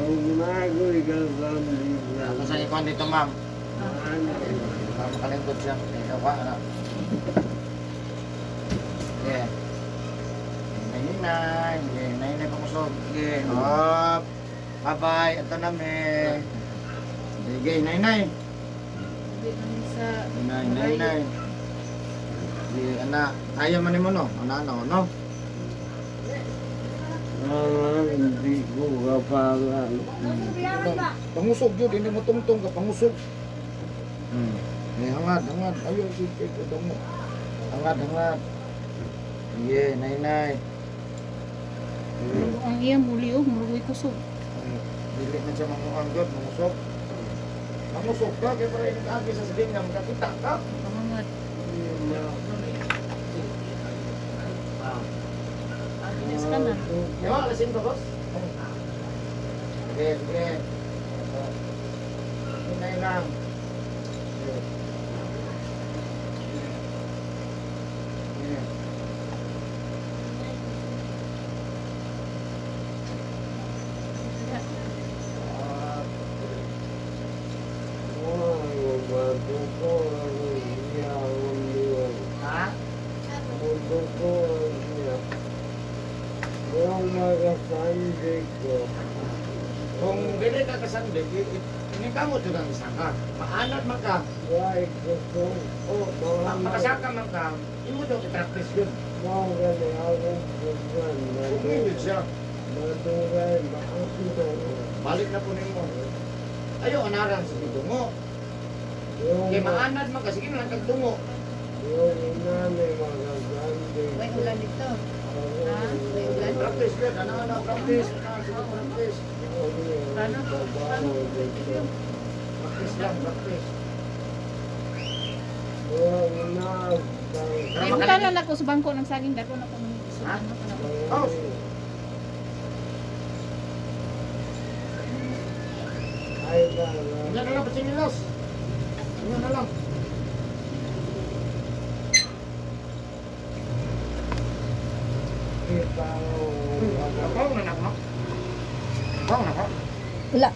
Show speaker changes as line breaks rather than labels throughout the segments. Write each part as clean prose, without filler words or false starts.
Magoy ka sandig.
Ako sa ikuan dito, ma'am. Para makalingkod siya. Ikaw ka, anak. Yeah. Hinay, hinay. Hinay, hinay, pakusog. Sige. Hop. Bye-bye. Ito na, me. Sige, hinay, hinay.
Hindi namin sa
Hinay, hinay, hinay. Sige, anak. Ayaw man mo, no? Ano, ano, no?
Hindi ko kapalan.
Pangusog yun, hindi mo tungtong ka, pangusog. Eh, hangad, hangad. Ayaw, sige, ito mo. Hangad, hangad. Sige, nay, nay.
Ang iya muli og murugoy kusog.
Dili na siya mamuang god, mangusog. Mangusog ka, kaya para inag-agi sa sabihin nga, makakita ka.
Pangangat. Agi sa kanan.
Di ba, alasin ko, boss? Sige, sige. Hinay lang. Sige. Sige. Ah, ha? Kung dili ka kasandig, ini kamo jud ang isaka. Maanad man ka, o makasaka man ka, imo daw i-practice yun. Kung yun siya, balik na po nimo. Ayo anaran sa tungo. Kay maanad man ka, sige na lang kag tungo.
May ulan dito. Ha? May ulan.
Practice yun, ano ano, practice, ano, sige, practice.
Paano to? Paano to?
Practice lang, practice.
Ay, buta na ako sa bangko ng saging dako na ko nang
Ha?
ano ka na.
Oh, Hindi na lang, patsinilas. Hindi na lang. Ako na nako. Ako na ko.
Wala.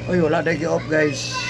Uy, wala dahil off, guys.